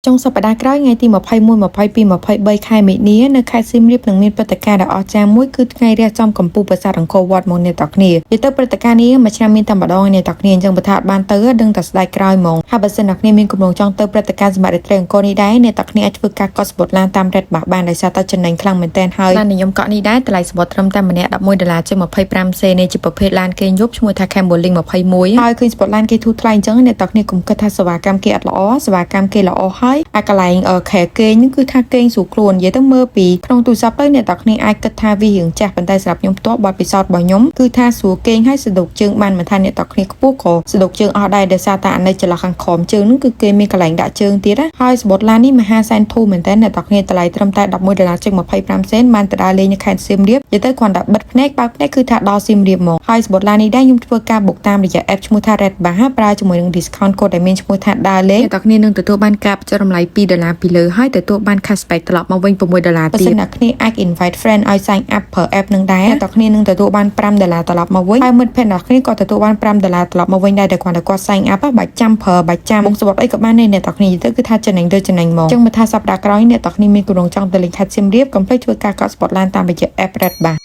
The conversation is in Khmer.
ចុងសប្តាហ៍ក្រោយថ្ងៃទី21 22 23ខែមីនានៅខេត្តសៀមរាបនឹងមានព្រឹត្តិការណ៍ដ៏អស្ចារ្យមួយគឺថ្ងៃរះចំកម្ពូលប្រាសាទអង្គរវត្តមកអ្នកទាំងគ្នានិយាយទៅព្រឹត្តិការណ៍នេះមួយឆ្នាំមានតែម្ដងអ្នកទាំងគ្នាអញ្ចឹងបើថាអត់បានទៅដឹងតែស្ដាយក្រោយហ្មងហើយបើសិនអ្នកគ្នាមានគម្រោងចង់ទៅព្រឹត្តិការណ៍សម្រាប់រាត្រីអង្គរនេះដែរអ្នកទាំងគ្នាអាចធ្វើការកក់សំបុត្រឡានតាម Red Bus បានដោយសារតែចំណេញខ្លាំងមែនទែនហើយឡាននិយមកក់នេះដែរតម្លៃសំបុត្រត្រឹមតែម្នាក់11ដុល្លារជាង25សេននេះជាប្រភេទឡានគេងយប់ឈ្មោះថា Camboling 21ហើយឃើញសំបុត្រឡានគេធូរថ្លៃអញ្ចឹងអ្នកទាំងគ្នាកុំគិតថាសេវាកម្មគេអត់ល្អសេវាកម្មគេល្អហើយអាកន្លែងខែគេងហ្នឹងគឺថាគេងស្រួលខ្លួននិយាយទៅមើលពីក្នុងទូរស័ព្ទទៅអ្នកទាំងគ្នាអាចគិតថាវារៀងចាស់ប៉ុន្តែសម្រាប់ខ្ញុំផ្ទាល់បទពិសោធន៍របស់ខ្ញុំគឺថាស្រួលគេងហើយសណ្ដូកជើងបានមិនថាអ្នកទាំងគ្នាខ្ពស់ក៏សណ្ដូកជើងអស់ដែរដោយសារតែអានៅចន្លោះខាងក្រោមជើងហ្នឹងគឺគេមានកន្លែងដាក់ជើងទៀតណាហើយសំបុត្រឡាននេះមហាសែនធូរមែនតើអ្នកទាំងគ្នាតម្លៃត្រឹមតែ11ដុល្លារជាង25សេនបានទៅដើរលេងនៅខេត្តសៀមរាបនិយាយទៅគ្រាន់តែបិទភ្នែកបើកភ្នែកគឺថាដល់សៀមរាបមកហើយសំបុត្រឡាននេះដែរខ្ញុំធ្វើការ book តាមរយៈ app ឈ្មោះថា Red Bus ប្រើជាមួយនឹង discount code ដែលមានឈ្មោះថាដើរលេងអ្នកទាំងគ្នានឹងទទួលបានការបញ្ចុះតម្លៃ2ដុល្លារពីលើហើយទទួលបាន cashback ត្រឡប់មកវិញ6ដុល្លារទៀតបើសិនអ្នកគ្នាអាច invite friend ឲ្យ sign up ប្រើ app នឹងដែរអ្នកទាំងគ្នានឹងទទួលបាន5ដុល្លារត្រឡប់មកវិញហើយមិត្តភក្តិអ្នកគ្នាក៏ទទួលបាន5ដុល្លារត្រឡប់មកវិញដែរតែគ្រាន់តែគាត់ sign up បាច់ចាំប្រើបាច់ចាំបងសំបុត្រអីក៏បានដែរអ្នកទាំងគ្នាទៅគឺថាចំណេញទៅចំណេញមកអញ្ចឹងមកថាសប្តាហ៍ក្រោយអ្នកទាំងគ្នាមានគម្រោងចង់ទៅលេងខេត្តសៀមរាបកុំភ្លេចធ្វើការកក់សំបុត្រឡានតាមរយៈ app Red Bus។